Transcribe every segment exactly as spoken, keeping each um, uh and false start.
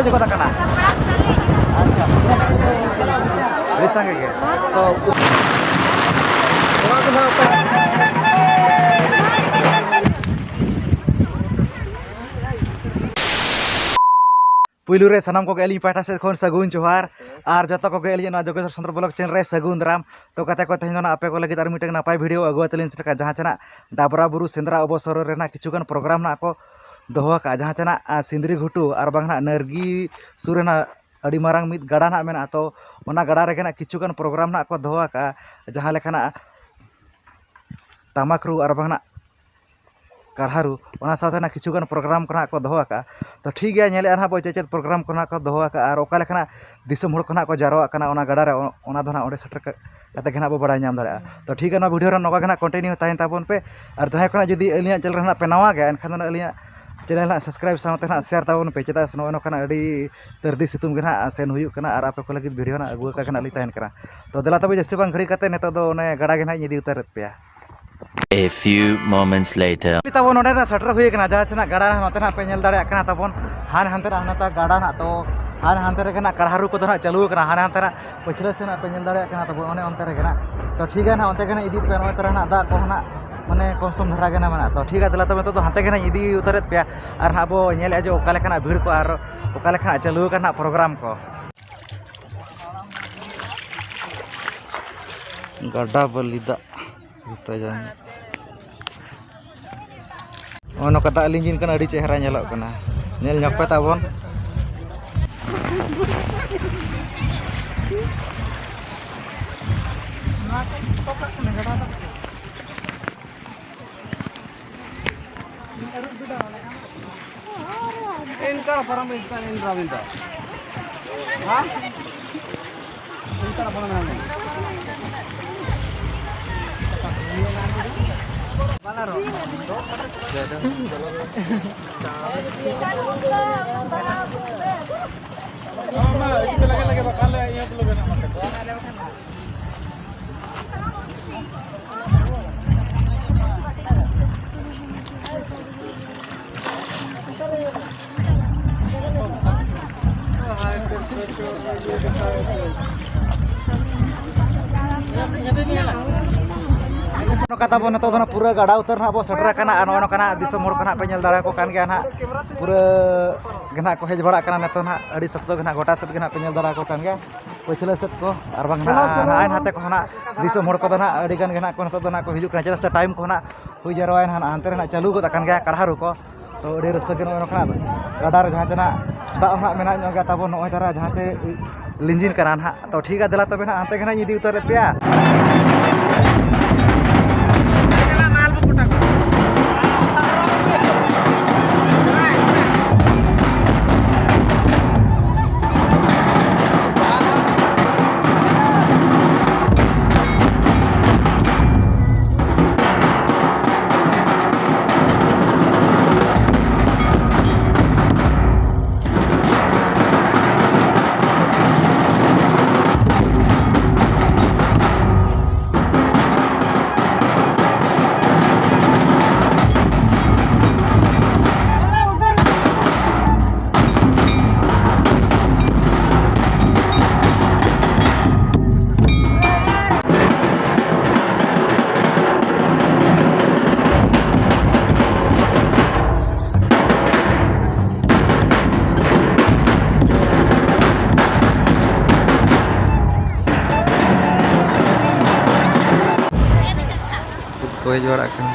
ᱪᱮᱫ ᱠᱟᱱᱟ? ᱟᱪᱪᱷᱟ, ᱟᱹᱰᱤ ᱥᱟᱸᱜᱮ ᱜᱮ᱾ ᱛᱚ, ᱯᱩᱭᱞᱩ ᱨᱮ ᱥᱟᱱᱟᱢ ᱠᱚᱜᱮ ᱟᱹᱞᱤᱧ ᱯᱟᱦᱴᱟ ᱥᱮᱫ ᱠᱷᱚᱱ ᱥᱟᱹᱜᱩᱱ ᱡᱚᱦᱟᱨ, ᱟᱨ ᱡᱚᱛᱚ ᱠᱚᱜᱮ ᱟᱹᱞᱤᱧᱟᱜ ᱱᱚᱣᱟ ᱡᱳᱜᱮᱥᱣᱚᱨ ᱥᱚᱸᱫᱽᱨᱚ ᱵᱞᱚᱜ ᱪᱮᱱᱮᱞ ᱨᱮ ᱥᱟᱹᱜᱩᱱ ᱫᱟᱨᱟᱢ᱾ ᱛᱚ ᱜᱟᱛᱮ ᱠᱚ, ᱛᱮᱦᱮᱧ ᱫᱚ ᱱᱟᱜ ᱟᱯᱮ ᱠᱚ ᱞᱟᱹᱜᱤᱫ ᱟᱨ ᱢᱤᱫᱴᱟᱝ ᱱᱟᱯᱟᱭ ᱵᱷᱤᱰᱤᱭᱳ ᱟᱹᱜᱩ ᱠᱟᱛᱮ ᱞᱤᱧ ᱥᱮᱴᱮᱨ ᱠᱟᱜᱼᱟ, ᱡᱟᱦᱟᱸ ᱪᱮ ᱱᱟᱜ ᱰᱟᱵᱨᱟ ᱵᱩᱨᱩ ᱥᱮᱸᱫᱽᱨᱟ ᱚᱵᱚᱥᱚᱨ ᱨᱮᱱᱟᱜ ᱠᱤᱪᱷᱩᱜᱟᱱ ᱯᱨᱳᱜᱨᱟᱢ ᱱᱟᱜ ᱠᱚ ᱫᱚᱦᱚ ᱟᱠᱟᱫᱼᱟ, ᱡᱟᱦᱟᱸ ᱪᱮ ᱱᱟᱜ, ᱟ, ᱥᱤᱸᱫᱽᱨᱤ ᱜᱷᱩᱴᱩ ᱟᱨ ᱵᱟᱝ ᱱᱟᱜ ᱱᱟᱹᱨᱜᱤ ᱥᱩᱨ ᱨᱮ ᱱᱟᱜ ᱟᱹᱰᱤ ᱢᱟᱨᱟᱝ ᱢᱤᱫ ᱜᱟᱰᱟ ᱱᱟᱜ ᱢᱮᱱᱟᱜᱼᱟ᱾ ᱛᱚ ᱚᱱᱟ ᱜᱟᱰᱟ ᱨᱮᱜᱮ ᱱᱟᱜ ᱠᱤᱪᱷᱩᱜᱟᱱ ᱯᱨᱳᱜᱨᱟᱢ ᱱᱟᱜ ᱠᱚ ᱫᱚᱦᱚ ᱟᱠᱟᱫᱼᱟ, ᱡᱟᱦᱟᱸ ᱞᱮᱠᱟ ᱱᱟᱜ ᱴᱟᱢᱟᱠ ᱨᱩ ᱟᱨ ᱵᱟᱝ ᱱᱟᱜ ᱠᱟᱲᱦᱟ ᱨᱩ, ᱚᱱᱟ ᱥᱟᱶᱛᱮ ᱱᱟᱜ ᱠᱤᱪᱷᱩᱜᱟᱱ ᱯᱨᱳᱜᱨᱟᱢ ᱠᱚ ᱱᱟᱜ ᱠᱚ ᱫᱚᱦᱚ ᱟᱠᱟᱫᱼᱟ᱾ ᱛᱚ ᱴᱷᱤᱠ ᱜᱮᱭᱟ, ᱧᱮᱞᱮᱫᱼᱟ ᱱᱟᱜ ᱵᱚ ᱪᱮᱫ ᱪᱮᱫ ᱯᱨᱳᱜᱨᱟᱢ ᱠᱚ ᱱᱟᱜ ᱠᱚ ᱫᱚᱦᱚ ᱟᱠᱟᱫᱼᱟ ᱟᱨ ᱚᱠᱟ ᱞᱮᱠᱟᱱᱟᱜ ᱫᱤᱥᱚᱢ ᱦᱚᱲ ᱠᱚ ᱱᱟᱜ ᱠᱚ ᱡᱟᱨᱣᱟᱜ ᱠᱟᱱᱟ ᱚᱱᱟ ᱜᱟᱰᱟ ᱨᱮ, ᱚ-, ᱚᱱᱟ ᱫᱚ ᱱᱟᱜ ᱚᱸᱰᱮ ᱥᱮᱴᱮᱨ ᱠᱟ-, ᱠᱟᱛᱮ ᱜᱮ ᱱᱟᱜ ᱵᱚ ᱵᱟᱲᱟᱭ ᱧᱟᱢ ᱫᱟᱲᱮᱭᱟᱜᱼᱟ᱾ ᱛᱚ ᱴᱷᱤᱠ ᱜᱮᱭᱟ, ᱱᱚᱣᱟ ᱵᱷᱤᱰᱤᱭᱳ ᱨᱮ ᱱᱚᱝᱠᱟ ᱜᱮ ᱱᱟᱜ ᱠᱚᱱᱴᱤᱱᱤᱭᱩ ᱛᱟᱦᱮᱱ ᱛᱟᱵᱚᱱ ᱯᱮ, ᱟᱨ ᱡᱟᱦᱟᱸᱭ ᱠᱚ ᱱᱟᱜ ᱡᱩᱫᱤ ᱟᱹᱞᱤᱧᱟᱜ ᱪᱮᱱᱮᱞ ᱨᱮ ᱱᱟᱜ ᱯᱮ ᱱᱟᱣᱟ ᱜᱮᱭᱟ, ᱮᱱᱠᱷᱟᱱ ᱫᱚ ᱱᱟᱜ ᱟᱹᱞᱤᱧᱟᱜ ᱪᱮᱱᱮᱞ ᱱᱟᱜ ᱥᱟᱵᱥᱠᱨᱟᱭᱤᱵ ᱥᱟᱶᱛᱮ ᱱᱟᱜ ᱥᱮᱭᱟᱨ ᱛᱟᱵᱚᱱ ᱯᱮ, ᱪᱮᱫᱟᱜ ᱥᱮ ᱱᱚᱜᱼᱚᱭ ᱱᱚᱝᱠᱟᱱᱟᱜ ᱟᱹᱰᱤ ᱥᱟᱹᱨᱫᱤ ᱥᱤᱛᱩᱝ ᱜᱮ ᱱᱟᱜ ᱥᱮᱱ ᱦᱩᱭᱩᱜ ᱠᱟᱱᱟ ᱟᱨ ᱟᱯᱮ ᱠᱚ ᱞᱟᱹᱜᱤᱫ ᱵᱷᱤᱰᱤᱭᱳ ᱱᱟᱜ ᱟᱹᱜᱩ ᱟᱠᱟ ᱜᱮ ᱱᱟᱜ ᱞᱤᱧ ᱛᱟᱦᱮᱱ ᱠᱟᱱᱟ᱾ ᱛᱚ ᱫᱮᱞᱟ ᱛᱚᱵᱮ ᱡᱟᱹᱥᱛᱤ ᱵᱟᱝ ᱜᱷᱟᱹᱲᱤ ᱠᱟᱛᱮ ᱱᱤᱛᱚᱜ ᱫᱚ ᱚᱱᱮ ᱜᱟᱰᱟ ᱜᱮ ᱱᱟᱜ ᱤᱧ ᱤᱫᱤ ᱩᱛᱟᱹᱨᱮᱫ ᱯᱮᱭᱟ᱾ A few moments later. ᱛᱟᱵᱚᱱ ᱱᱚᱰᱮ ᱱᱟᱜ ᱥᱮᱴᱮᱨ ᱦᱩᱭ ᱟᱠᱟᱱᱟ, ᱡᱟᱦᱟᱸ ᱥᱮ ᱱᱟᱜ ᱜᱟᱰᱟ ᱱᱚᱛᱮ ᱱᱟᱜ ᱯᱮ ᱧᱮᱞ ᱫᱟᱲᱮᱭᱟᱜ ᱠᱟᱱᱟ ᱛᱟᱵᱚᱱ, ᱦᱟᱱᱮ ᱦᱟᱱᱛᱮ ᱱᱟᱜ ᱦᱟᱱᱟᱴᱟᱜ ᱜᱟᱰᱟ ᱱᱟᱜ, ᱛᱚ ᱦᱟᱱᱮ ᱦᱟᱱᱛᱮ ᱨᱮᱜᱮ ᱱᱟᱜ ᱠᱟᱲᱦᱟ ᱨᱩ ᱠᱚᱫᱚ ᱱᱟᱜ ᱪᱟᱹᱞᱩ ᱟᱠᱟᱱᱟ, ᱦᱟᱱᱮ ᱦᱟᱱᱛᱮ ᱱᱟᱜ ᱯᱟᱹᱪᱷᱞᱟᱹ ᱥᱮᱫ ᱱᱟᱜ ᱯᱮ ᱧᱮᱞ ᱫᱟᱲᱮᱭᱟᱜ ᱠᱟᱱᱟ ᱛᱟᱵᱚᱱ, ᱚᱱᱮ ᱚᱱᱛᱮ ᱨᱮᱜᱮ ᱱᱟᱜ᱾ ᱛᱚ ᱴᱷᱤᱠ ᱜᱮᱭᱟ ᱱᱟᱜ, ᱚᱱᱛᱮ ᱜᱮ ᱱᱟᱜ ᱤᱫᱤᱭᱮᱫ ᱯᱮᱭᱟ, ᱱᱚᱜᱼᱚᱭ ᱛᱚᱨᱟ ᱱᱟᱜ ᱫᱟᱜ ᱠᱚᱦᱚᱸ ᱱᱟᱜ ᱢᱟᱱᱮ ᱠᱚᱢ ᱥᱚᱢ ᱫᱷᱟᱨᱟ ᱜᱮ ᱱᱟᱜ ᱢᱮᱱᱟᱜᱼᱟ᱾ ᱛᱚ ᱴᱷᱤᱠ ᱜᱮᱭᱟ, ᱫᱮᱞᱟ ᱛᱚᱵᱮ ᱱᱤᱛᱚᱜ ᱫᱚ ᱦᱟᱱᱛᱮ ᱜᱮ ᱱᱟᱜ ᱤᱫᱤ ᱩᱛᱟᱹᱨᱮᱫ ᱯᱮᱭᱟ ᱟᱨ ᱱᱟᱜ ᱵᱚ ᱧᱮᱞᱮᱫᱼᱟ ᱡᱮ ᱚᱠᱟ ᱞᱮᱠᱟᱱᱟᱜ ᱵᱷᱤᱲ ᱠᱚ ᱟᱨ ᱚᱠᱟ ᱞᱮᱠᱟᱱᱟᱜ ᱪᱟᱹᱞᱩ ᱟᱠᱟᱱ ᱱᱟᱜ ᱯᱨᱳᱜᱨᱟᱢ ᱠᱚ᱾ ᱜᱟᱰᱟ ᱵᱟᱹᱞᱤ ᱫᱟᱜ ᱜᱚᱴᱟ ᱡᱟᱝ᱾ ᱱᱚᱜᱼᱚ ᱱᱚᱝᱠᱟ ᱫᱟᱜ ᱞᱤᱸᱡᱤᱱ ᱠᱟᱱᱟ, ᱟᱹᱰᱤ ᱪᱮᱦᱨᱟ ᱧᱮᱞᱚᱜ ᱠᱟᱱᱟ᱾ ᱧᱮᱞ ᱧᱚᱜ ᱯᱮ ᱛᱟᱵᱚᱱ᱾ ᱤᱱᱠᱟ ᱯᱟᱨᱚᱢ ᱤᱱᱠᱟ ᱤᱱ ᱨᱟᱵᱤᱱ ᱫᱟ᱾ ᱦᱮᱸ? ᱤᱱᱠᱟ ᱯᱟᱨᱚᱢ ᱱᱟ᱾ ᱱᱚᱝᱠᱟ ᱛᱟᱵᱚ ᱱᱤᱛᱚᱜ ᱫᱚ ᱱᱟᱜ ᱯᱩᱨᱟᱹ ᱜᱟᱰᱟ ᱩᱛᱟᱹᱨ ᱱᱟᱜ ᱵᱚ ᱥᱮᱴᱮᱨ ᱟᱠᱟᱱᱟ᱾ ᱟᱨ ᱱᱚᱜᱼᱚ ᱱᱚᱝᱠᱟᱱᱟᱜ ᱫᱤᱥᱚᱢ ᱦᱚᱲ ᱠᱚ ᱱᱟᱜ ᱯᱮ ᱧᱮᱞ ᱫᱟᱲᱮᱭᱟᱠᱚ ᱠᱟᱱ ᱜᱮᱭᱟ ᱱᱟᱜ, ᱯᱩᱨᱟᱹ ᱜᱮ ᱱᱟᱜ ᱠᱚ ᱦᱮᱡ ᱵᱟᱲᱟᱜ ᱠᱟᱱᱟ ᱱᱤᱛᱚᱜ ᱱᱟᱜ᱾ ᱟᱹᱰᱤ ᱥᱚᱠᱛᱚ ᱜᱮ ᱱᱟᱜ ᱜᱚᱴᱟ ᱥᱮᱫ ᱜᱮ ᱱᱟᱜ ᱯᱮ ᱧᱮᱞ ᱫᱟᱲᱮᱭᱟᱠᱚ ᱠᱟᱱ ᱜᱮᱭᱟ, ᱯᱟᱹᱪᱷᱞᱟᱹ ᱥᱮᱫ ᱠᱚ᱾ ᱟᱨ ᱵᱟᱝ ᱱᱟᱜ ᱱᱟᱜᱼᱟᱭ ᱱᱟᱛᱮ ᱠᱚᱦᱚᱸ ᱱᱟᱜ ᱫᱤᱥᱚᱢ ᱦᱚᱲ ᱠᱚᱫᱚ ᱱᱟᱜ ᱟᱹᱰᱤ ᱜᱟᱱ ᱜᱮ ᱱᱟᱜ ᱠᱚ ᱱᱤᱛᱚᱜ ᱫᱚ ᱱᱟᱜ ᱠᱚ ᱦᱤᱡᱩᱜ ᱠᱟᱱᱟ, ᱪᱮᱫᱟᱜ ᱥᱮ ᱴᱟᱭᱤᱢ ᱠᱚᱦᱚᱸ ᱱᱟᱜ ᱦᱩᱭ ᱡᱟᱨᱣᱟᱭᱮᱱᱟ ᱱᱟᱜ, ᱦᱟᱱᱛᱮ ᱨᱮ ᱱᱟᱜ ᱪᱟᱹᱞᱩ ᱜᱚᱫ ᱟᱠᱟᱱ ᱜᱮᱭᱟ ᱠᱟᱲᱦᱟ ᱨᱩ ᱠᱚ᱾ ᱛᱚ ᱟᱹᱰᱤ ᱨᱟᱹᱥᱠᱟᱹ ᱜᱮ ᱱᱚᱜᱼᱚᱭ ᱱᱚᱝᱠᱟᱱᱟᱜ ᱜᱟᱰᱟ ᱨᱮ ᱡᱟᱦᱟᱸ ᱪᱮ ᱱᱟᱜ ᱫᱟᱜ ᱦᱚᱸ ᱱᱟᱜ ᱢᱮᱱᱟᱜ ᱧᱚᱜ ᱜᱮᱭᱟ ᱛᱟᱵᱚ, ᱱᱚᱜᱼᱚᱭ ᱛᱟᱨᱟ ᱡᱟᱦᱟᱸ ᱪᱮ ᱞᱤᱸᱡᱤᱱ ᱠᱟᱱᱟ ᱱᱟᱜ᱾ ᱛᱚ ᱴᱷᱤᱠ ᱜᱮᱭᱟ, ᱫᱮᱞᱟ ᱛᱚᱵᱮ ᱱᱟᱜ ᱦᱟᱱᱛᱮ ᱜᱮ ᱱᱟᱜ ᱤᱧ ᱤᱫᱤ ᱩᱛᱟᱹᱨᱮᱫ ᱯᱮᱭᱟ᱾ ᱠᱚ ᱦᱮᱡ ᱵᱟᱲᱟᱜ ᱠᱟᱱᱟ᱾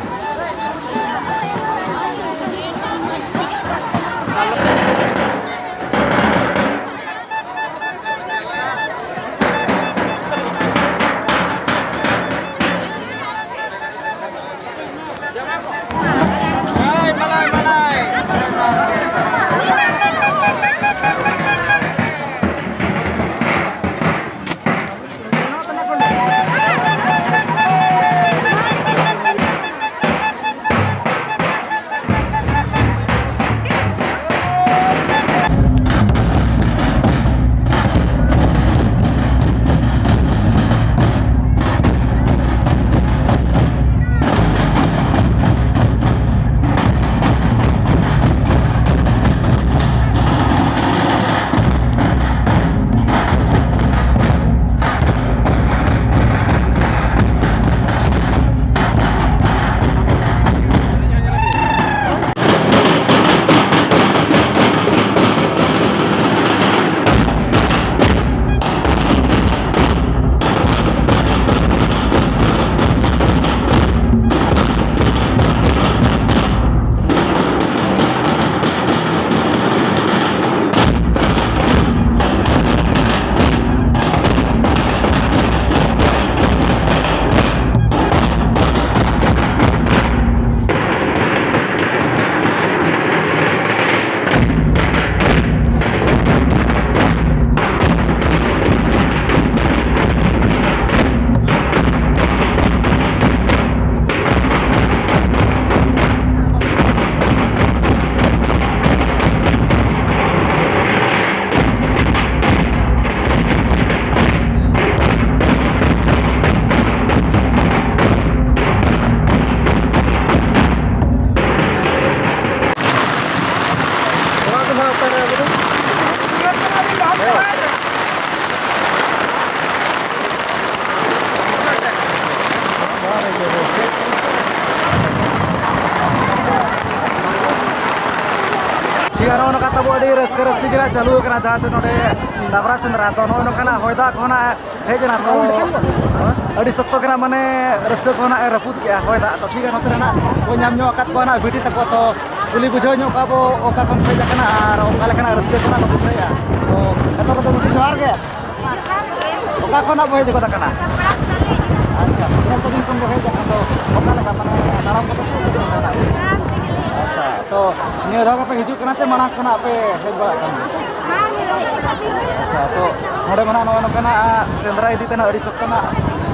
ᱴᱷᱤᱠ ᱜᱮᱭᱟ, ᱱᱚᱜᱼᱚ ᱱᱚᱝᱠᱟ ᱛᱟᱵᱚ ᱟᱹᱰᱤ ᱨᱟᱹᱥᱠᱟᱹ ᱨᱟᱹᱥᱠᱟᱹ ᱜᱮ ᱱᱟᱜ ᱪᱟᱹᱞᱩ ᱟᱠᱟᱱᱟ, ᱡᱟᱦᱟᱸ ᱡᱮ ᱱᱚᱰᱮ ᱰᱟᱵᱽᱨᱟ ᱥᱮᱸᱫᱽᱨᱟ ᱫᱚ ᱱᱚᱜᱼᱚ ᱱᱚᱝᱠᱟᱱᱟᱜ ᱦᱚᱭ ᱫᱟᱜ ᱠᱚ ᱱᱟᱜ ᱦᱮᱡ ᱮᱱᱟ, ᱛᱚ ᱟᱹᱰᱤ ᱥᱚᱠᱛᱚ ᱜᱮ ᱱᱟᱜ ᱢᱟᱱᱮ ᱨᱟᱹᱥᱠᱟᱹ ᱠᱚ ᱱᱟᱜ ᱮ ᱨᱟᱹᱯᱩᱫ ᱠᱮᱜᱼᱟ ᱦᱚᱭ ᱫᱟᱜ᱾ ᱛᱚ ᱴᱷᱤᱠ ᱜᱮᱭᱟ, ᱱᱚᱛᱮ ᱨᱮ ᱱᱟᱜ ᱵᱚᱱ ᱧᱟᱢ ᱧᱚᱜ ᱟᱠᱟᱫ ᱠᱚᱣᱟ ᱱᱟᱜ ᱵᱤᱴᱤ ᱛᱟᱠᱚ, ᱛᱚ ᱠᱩᱞᱤ ᱵᱩᱡᱷᱟᱹᱣ ᱧᱚᱜ ᱠᱚᱣᱟ ᱵᱚ, ᱚᱠᱟ ᱠᱷᱚᱱ ᱯᱮ ᱦᱮᱡ ᱟᱠᱟᱱᱟ ᱟᱨ ᱚᱠᱟ ᱞᱮᱠᱟᱱᱟᱜ ᱨᱟᱹᱥᱠᱟᱹ ᱠᱚ ᱱᱟᱜ ᱠᱚ ᱵᱩᱡᱷᱟᱹᱣᱮᱫᱼᱟ᱾ ᱛᱚ ᱡᱚᱛᱚ ᱠᱚᱫᱚ ᱵᱤᱴᱤ ᱡᱚᱦᱟᱨ ᱜᱮ᱾ ᱚᱠᱟ ᱠᱷᱚᱱᱟᱜ ᱵᱚ ᱦᱮᱡ ᱜᱚᱫ ᱟᱠᱟᱱᱟ? ᱟᱪᱪᱷᱟ, ᱛᱤᱱᱟᱹᱜ ᱥᱟᱺᱜᱤᱧ ᱠᱷᱚᱱ ᱵᱚ ᱦᱮᱡ ᱟᱠᱟᱱᱟ? ᱛᱚ ᱚᱠᱟ ᱞᱮᱠᱟ ᱢᱟᱱᱮ ᱛᱟᱲᱟᱢ ᱠᱚᱛᱮ ᱥᱮ ᱪᱮᱫ ᱞᱮᱠᱟ? ᱟᱪᱪᱷᱟ, ᱛᱚ ᱱᱤᱭᱟᱹ ᱫᱷᱟᱣ ᱜᱮᱯᱮ ᱦᱤᱡᱩᱜ ᱠᱟᱱᱟ ᱪᱮ ᱢᱟᱲᱟᱝ ᱠᱷᱚᱱᱟᱜ ᱯᱮ ᱦᱮᱡ ᱵᱟᱲᱟᱜ ᱠᱟᱱ ᱜᱮᱭᱟ? ᱟᱪᱪᱷᱟ, ᱛᱚ ᱱᱚᱰᱮ ᱢᱟ ᱱᱟᱜ ᱱᱚᱜᱼᱚ ᱱᱚᱝᱠᱟᱱᱟᱜ ᱥᱮᱸᱫᱽᱨᱟ ᱤᱫᱤ ᱛᱮ ᱱᱟᱜ ᱟᱹᱰᱤ ᱥᱚᱠᱛᱚ ᱱᱟᱜ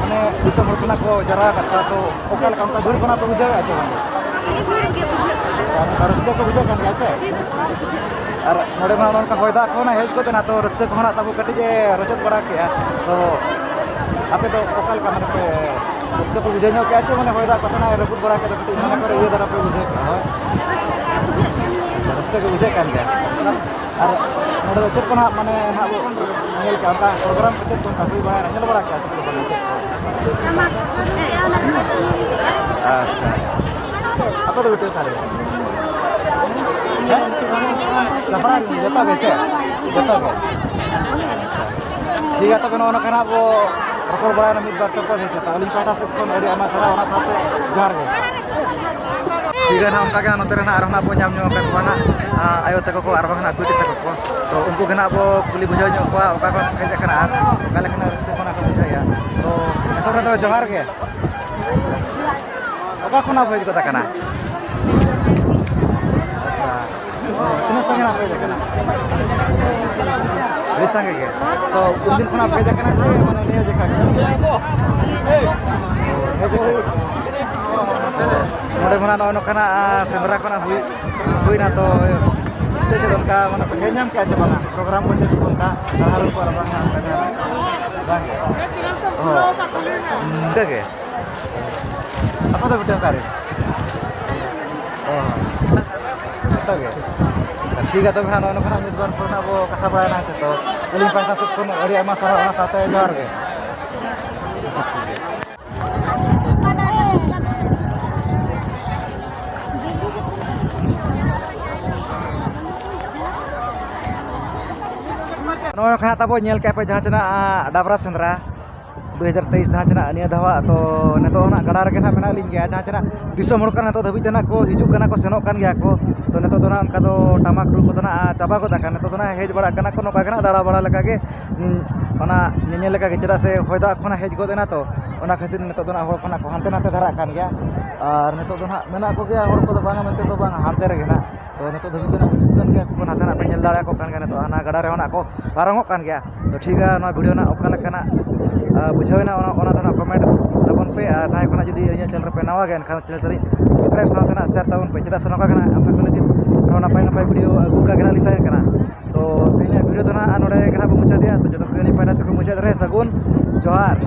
ᱢᱟᱱᱮ ᱫᱤᱥᱚᱢ ᱦᱚᱲ ᱠᱷᱚᱱᱟᱜ ᱠᱚ ᱡᱟᱣᱨᱟ ᱟᱠᱟᱫ ᱠᱚᱣᱟ, ᱛᱚ ᱚᱠᱟ ᱞᱮᱠᱟ ᱚᱱᱠᱟ ᱵᱷᱤᱲ ᱠᱷᱚᱱᱟᱜ ᱯᱮ ᱵᱩᱡᱷᱟᱹᱣᱮᱫᱼᱟ ᱪᱮ ᱵᱟᱝ? ᱟᱹᱰᱤ ᱵᱷᱤᱲ ᱜᱮ ᱵᱩᱡᱷᱟᱹᱜ ᱠᱟᱱᱟ᱾ ᱟᱪᱪᱷᱟ, ᱚᱱᱠᱟ ᱨᱟᱹᱥᱠᱟᱹ ᱠᱚ ᱵᱩᱡᱷᱟᱹᱜ ᱠᱟᱱ ᱜᱮᱭᱟ ᱪᱮ? ᱟᱹᱰᱤ ᱨᱟᱹᱥᱠᱟᱹ ᱜᱮ ᱵᱩᱡᱷᱟᱹᱜ ᱠᱟᱱᱟ᱾ ᱟᱨ ᱱᱚᱰᱮ ᱢᱟ ᱱᱚᱜᱼᱚ ᱱᱚᱝᱠᱟ ᱦᱚᱭ ᱫᱟᱜ ᱠᱚ ᱱᱟᱜ ᱦᱮᱡ ᱜᱚᱫ ᱮᱱᱟ, ᱛᱚ ᱨᱟᱹᱥᱠᱟᱹ ᱠᱚᱦᱚᱸ ᱱᱟᱜ ᱛᱟᱵᱚ ᱠᱟᱹᱴᱤᱡ ᱮ ᱨᱚᱪᱚᱫ ᱵᱟᱲᱟ ᱠᱮᱜᱼᱟ᱾ ᱛᱚ ᱟᱯᱮ ᱫᱚ ᱚᱠᱟ ᱞᱮᱠᱟ ᱢᱟᱱᱮ ᱯᱮ ᱨᱟᱹᱥᱠᱟᱹ ᱯᱮ ᱵᱩᱡᱷᱟᱹᱣ ᱧᱚᱜ ᱠᱮᱜᱼᱟ ᱪᱮ ᱢᱟᱱᱮ ᱦᱚᱭ ᱫᱟᱜ ᱠᱚᱛᱮ ᱱᱟᱜ ᱨᱟᱹᱯᱩᱫ ᱵᱟᱲᱟ ᱠᱮᱫᱟ, ᱠᱟᱹᱴᱤᱡ ᱢᱚᱱᱮ ᱠᱚᱨᱮ ᱤᱭᱟᱹ ᱫᱷᱟᱨᱟ ᱯᱮ ᱵᱩᱡᱷᱟᱹᱣ ᱠᱮᱜᱼᱟ? ᱦᱳᱭ, ᱨᱟᱹᱥᱠᱟᱹ ᱜᱮ ᱵᱩᱡᱷᱟᱹᱜ ᱠᱟᱱ ᱜᱮᱭᱟ᱾ ᱟᱨ ᱱᱚᱰᱮ ᱫᱚ ᱪᱮᱫ ᱠᱚ ᱱᱟᱜ ᱢᱟᱱᱮ ᱱᱟᱜ ᱵᱚ ᱧᱮᱞ ᱠᱮᱜᱼᱟ, ᱚᱱᱠᱟ ᱯᱨᱳᱜᱨᱟᱢ ᱠᱚ ᱪᱮᱫ ᱠᱚ ᱚᱱᱠᱟ ᱦᱩᱭ ᱵᱟᱲᱟᱭᱮᱱᱟ, ᱧᱮᱞ ᱵᱟᱲᱟ ᱠᱮᱜᱼᱟ ᱪᱮᱫ ᱠᱚ ᱵᱟᱝ ᱪᱮᱫ ᱠᱚ? ᱟᱪᱪᱷᱟ, ᱟᱯᱮ ᱫᱚ ᱵᱤᱴᱤ ᱚᱠᱟᱨᱮ? ᱦᱮᱸ? ᱪᱟᱯᱲᱟ ᱨᱮ ᱡᱚᱛᱚ ᱜᱮ ᱪᱮ? ᱡᱚᱛᱚ ᱜᱮ? ᱟᱪᱪᱷᱟ᱾ ᱴᱷᱤᱠ ᱜᱮᱭᱟ, ᱛᱚᱵᱮ ᱱᱚᱜᱼᱚ ᱱᱚᱝᱠᱟ ᱱᱟᱜ ᱵᱚ ᱨᱚᱯᱚᱲ ᱵᱟᱲᱟᱭᱟ ᱢᱤᱫ ᱵᱟᱨ ᱴᱚᱯᱤᱠ ᱦᱮᱸ ᱥᱮ᱾ ᱛᱚ ᱟᱹᱞᱤᱧ ᱯᱟᱦᱴᱟ ᱥᱮᱫ ᱠᱷᱚᱱ ᱟᱹᱰᱤ ᱟᱭᱢᱟ ᱥᱟᱨᱦᱟᱣ, ᱚᱱᱟ ᱥᱟᱶᱛᱮ ᱡᱚᱦᱟᱨ ᱜᱮ᱾ ᱴᱷᱤᱠ ᱜᱮᱭᱟ ᱱᱟᱜ, ᱚᱱᱠᱟ ᱜᱮ ᱱᱚᱛᱮ ᱨᱮ ᱱᱟᱜ ᱟᱨᱦᱚᱸ ᱱᱟᱜ ᱵᱚ ᱧᱟᱢ ᱧᱚᱜ ᱟᱠᱟᱫ ᱠᱚᱣᱟ ᱱᱟᱜ, ᱟᱸ, ᱟᱭᱳ ᱛᱟᱠᱚ ᱠᱚ ᱟᱨ ᱵᱟᱝ ᱱᱟᱜ ᱵᱤᱴᱤ ᱛᱟᱠᱚ ᱠᱚ᱾ ᱛᱚ ᱩᱱᱠᱩ ᱜᱮ ᱱᱟᱜ ᱵᱚ ᱠᱩᱞᱤ ᱵᱩᱡᱷᱟᱹᱣ ᱧᱚᱜ ᱠᱚᱣᱟ, ᱚᱠᱟ ᱠᱷᱚᱱ ᱠᱚ ᱦᱮᱡ ᱟᱠᱟᱱᱟ ᱟᱨ ᱚᱠᱟ ᱞᱮᱠᱟᱱᱟᱜ ᱨᱟᱹᱥᱠᱟᱹ ᱠᱚ ᱱᱟᱜ ᱠᱚ ᱵᱩᱡᱷᱟᱹᱣᱮᱫᱼᱟ᱾ ᱛᱚ ᱱᱤᱛᱚᱜ ᱨᱮᱫᱚ ᱡᱚᱦᱟᱨ ᱜᱮ᱾ ᱚᱠᱟ ᱠᱷᱚᱱᱟᱜ ᱵᱚ ᱦᱮᱡ ᱜᱚᱫ ᱟᱠᱟᱱᱟ? ᱟᱪᱪᱷᱟ, ᱛᱤᱱᱟᱹᱜ ᱥᱟᱺᱜᱤᱧ ᱠᱷᱚᱱᱟᱜ ᱯᱮ ᱦᱮᱡ ᱟᱠᱟᱱᱟ? ᱟᱹᱰᱤ ᱥᱟᱸᱜᱮ ᱜᱮ᱾ ᱛᱚ ᱩᱱᱫᱤᱱ ᱠᱷᱚᱱᱟᱜ ᱯᱮ ᱦᱮᱡ ᱟᱠᱟᱱᱟ ᱪᱮ ᱢᱟᱱᱮ ᱱᱤᱭᱟᱹ ᱡᱚᱠᱷᱟ ᱜᱮ? ᱱᱤᱭᱟᱹ ᱡᱚᱠᱷᱟ ᱜᱮ᱾ ᱱᱚᱰᱮ ᱢᱟ ᱱᱚᱜᱼᱚ ᱱᱚᱝᱠᱟᱱᱟᱜ, ᱟᱸ, ᱥᱮᱸᱫᱽᱨᱟ ᱠᱷᱚᱱᱟᱜ ᱦᱩᱭ, ᱦᱩᱭᱱᱟ, ᱛᱚ ᱪᱮᱫ ᱪᱮᱫ ᱚᱱᱠᱟ ᱢᱟᱱᱮ ᱯᱮ ᱧᱮᱞ ᱧᱟᱢ ᱠᱮᱜᱼᱟ ᱪᱮ ᱵᱟᱝᱟ? ᱯᱨᱳᱜᱨᱟᱢ ᱠᱚ ᱪᱮᱫ ᱠᱚ ᱚᱱᱠᱟ ᱨᱟᱦᱟ ᱨᱩᱯᱟ ᱟᱨ ᱵᱟᱝᱟ ᱚᱱᱠᱟ ᱡᱟᱦᱟᱱᱟᱜ? ᱵᱟᱝ ᱜᱮ? ᱚ, ᱤᱱᱠᱟᱹ ᱜᱮ? ᱟᱯᱮ ᱫᱚ ᱵᱤᱴᱤ ᱚᱠᱟᱨᱮ? ᱚ, ᱡᱚᱛᱚ ᱜᱮ? ᱴᱷᱤᱠ ᱜᱮᱭᱟ, ᱛᱚᱵᱮ ᱦᱟᱸᱜ ᱱᱚᱜᱼᱚ ᱱᱚᱝᱠᱟᱱᱟᱜ ᱢᱤᱫ ᱵᱟᱨ ᱠᱚᱨᱮᱱᱟᱜ ᱵᱚ ᱠᱟᱛᱷᱟ ᱵᱟᱲᱟᱭᱮᱱᱟ ᱦᱮᱸᱥᱮ᱾ ᱛᱚ ᱟᱹᱞᱤᱧ ᱯᱟᱦᱴᱟ ᱥᱮᱫ ᱠᱷᱚᱱ ᱟᱹᱰᱤ ᱟᱭᱢᱟ ᱥᱟᱨᱦᱟᱣ, ᱚᱱᱟ ᱥᱟᱶᱛᱮ ᱡᱚᱦᱟᱨ ᱜᱮ᱾ ᱱᱚᱜᱼᱚᱭ ᱱᱟᱦᱟᱜ ᱛᱟᱵᱚ ᱧᱮᱞ ᱠᱮᱫ ᱯᱮ ᱡᱟᱦᱟᱸ ᱪᱮ ᱱᱟᱦᱟᱜ ᱰᱟᱵᱽᱨᱟ ᱥᱮᱸᱫᱽᱨᱟ ᱫᱩ ᱦᱟᱡᱟᱨ ᱛᱮᱭᱤᱥ ᱡᱟᱦᱟᱸ ᱪᱮ ᱱᱟᱦᱟᱜ ᱱᱤᱭᱟᱹ ᱫᱷᱟᱣᱟᱜ, ᱛᱚ ᱱᱤᱛᱚᱜ ᱦᱚᱸ ᱱᱟᱦᱟᱜ ᱜᱟᱰᱟ ᱨᱮᱜᱮ ᱱᱟᱦᱟᱜ ᱢᱮᱱᱟᱜ ᱞᱤᱧ ᱜᱮᱭᱟ᱾ ᱡᱟᱦᱟᱸ ᱪᱮ ᱱᱟᱦᱟᱜ ᱫᱤᱥᱚᱢ ᱦᱚᱲ ᱠᱚ ᱱᱤᱛᱚᱜ ᱫᱷᱟᱹᱵᱤᱡ ᱛᱮ ᱱᱟᱦᱟᱜ ᱠᱚ ᱦᱤᱡᱩᱜ ᱠᱟᱱᱟ, ᱠᱚ ᱥᱮᱱᱚᱜ ᱠᱟᱱ ᱜᱮᱭᱟ ᱠᱚ᱾ ᱛᱚ ᱱᱤᱛᱚᱜ ᱫᱚ ᱱᱟᱦᱟᱜ ᱚᱱᱠᱟ ᱫᱚ ᱴᱟᱢᱟᱠ ᱨᱩ ᱠᱚᱫᱚ ᱱᱟᱦᱟᱜ ᱪᱟᱵᱟ ᱜᱚᱫ ᱟᱠᱟᱱᱟ᱾ ᱱᱤᱛᱚᱜ ᱫᱚ ᱱᱟᱦᱟᱜ ᱦᱮᱡ ᱵᱟᱲᱟᱜ ᱠᱟᱱᱟ ᱠᱚ ᱱᱚᱝᱠᱟ ᱜᱮ ᱱᱟᱦᱟᱜ ᱫᱟᱬᱟ ᱵᱟᱲᱟ ᱞᱮᱠᱟ ᱜᱮ, ᱩᱸ, ᱚᱱᱟ ᱧᱮᱧᱮᱞ ᱞᱮᱠᱟ ᱜᱮ, ᱪᱮᱫᱟᱜ ᱥᱮ ᱦᱚᱭ ᱫᱟᱜ ᱠᱷᱚᱱᱟᱜ ᱦᱮᱡ ᱜᱚᱫ ᱮᱱᱟ᱾ ᱛᱚ ᱚᱱᱟ ᱠᱷᱟᱹᱛᱤᱨ ᱱᱤᱛᱚᱜ ᱫᱚ ᱱᱟᱦᱟᱜ ᱦᱚᱲ ᱠᱚ ᱱᱟᱦᱟᱜ ᱠᱚ ᱦᱟᱱᱛᱮ ᱱᱟᱛᱮ ᱫᱷᱟᱨᱟᱜ ᱠᱟᱱ ᱜᱮᱭᱟ᱾ ᱟᱨ ᱱᱤᱛᱚᱜ ᱫᱚ ᱱᱟᱦᱟᱜ ᱢᱮᱱᱟᱜ ᱠᱚᱜᱮᱭᱟ ᱦᱚᱲ ᱠᱚᱫᱚ, ᱵᱟᱝᱟ ᱢᱮᱱᱛᱮ ᱫᱚ ᱵᱟᱝᱟ, ᱦᱟᱱᱛᱮ ᱨᱮᱜᱮ ᱱᱟᱦᱟᱜ᱾ ᱛᱚ ᱱᱤᱛᱚᱜ ᱫᱷᱟᱹᱵᱤᱡ ᱛᱮ ᱱᱟᱦᱟᱜ ᱦᱤᱡᱩᱜ ᱠᱟᱱ ᱜᱮᱭᱟ ᱠᱚ, ᱱᱟᱛᱮ ᱱᱟᱜ ᱯᱮ ᱧᱮᱞ ᱫᱟᱲᱮᱭᱟᱠᱚ ᱠᱟᱱ ᱜᱮᱭᱟ᱾ ᱱᱤᱛᱚᱜ ᱦᱟᱱᱟ ᱜᱟᱰᱟ ᱨᱮᱦᱚᱸ ᱱᱟᱜ ᱠᱚ ᱯᱟᱨᱚᱢᱚᱜ ᱠᱟᱱ ᱜᱮᱭᱟ᱾ ᱛᱚ ᱴᱷᱤᱠ ᱜᱮᱭᱟ, ᱱᱚᱣᱟ ᱵᱷᱤᱰᱤᱭᱳ ᱱᱟᱜ ᱚᱠᱟ ᱞᱮᱠᱟᱱᱟᱜ, ᱟ, ᱵᱩᱡᱷᱟᱹᱣ ᱮᱱᱟ, ᱚᱱᱟ, ᱚᱱᱟ ᱫᱚ ᱱᱟᱜ ᱠᱚᱢᱮᱱᱴ ᱛᱟᱵᱚᱱ ᱯᱮ᱾ ᱟᱨ ᱡᱟᱦᱟᱸᱭ ᱠᱚ ᱱᱟᱜ ᱡᱩᱫᱤ ᱤᱧᱟᱹᱜ ᱪᱮᱱᱮᱞ ᱨᱮᱯᱮ ᱱᱟᱣᱟ ᱜᱮᱭᱟ, ᱮᱱᱠᱷᱟᱱ ᱪᱮᱱᱮᱞ ᱛᱟᱹᱞᱤᱧ ᱥᱟᱵᱥᱠᱨᱟᱭᱤᱵᱽ ᱥᱟᱶᱛᱮ ᱱᱟᱜ ᱥᱮᱭᱟᱨ ᱛᱟᱵᱚᱱ ᱯᱮ, ᱪᱮᱫᱟᱜ ᱥᱮ ᱱᱚᱝᱠᱟ ᱜᱮ ᱱᱟᱜ ᱟᱯᱮ ᱠᱚ ᱞᱟᱹᱜᱤᱫ ᱟᱨᱦᱚᱸ ᱱᱟᱯᱟᱭ ᱱᱟᱯᱟᱭ ᱵᱷᱤᱰᱤᱭᱳ ᱟᱹᱜᱩ ᱠᱟᱜ ᱜᱮ ᱱᱟᱜ ᱞᱤᱧ ᱛᱟᱦᱮᱸ ᱠᱟᱱᱟ᱾ ᱛᱚ ᱛᱮᱦᱮᱧᱟᱜ ᱵᱷᱤᱰᱤᱭᱳ ᱫᱚ ᱱᱟᱜ ᱱᱚᱰᱮ ᱜᱮ ᱱᱟᱜ ᱵᱚᱱ ᱢᱩᱪᱟᱹᱫᱮᱜᱼᱟ᱾ ᱛᱚ ᱡᱚᱛᱚ ᱠᱚᱜᱮ ᱟᱹᱞᱤᱧ ᱯᱟᱦᱴᱟ ᱥᱮᱫ ᱠᱷᱚᱱ ᱢᱩᱪᱟᱹᱫ ᱨᱮ ᱥᱟᱹᱜᱩᱱ ᱡᱚᱦᱟᱨ᱾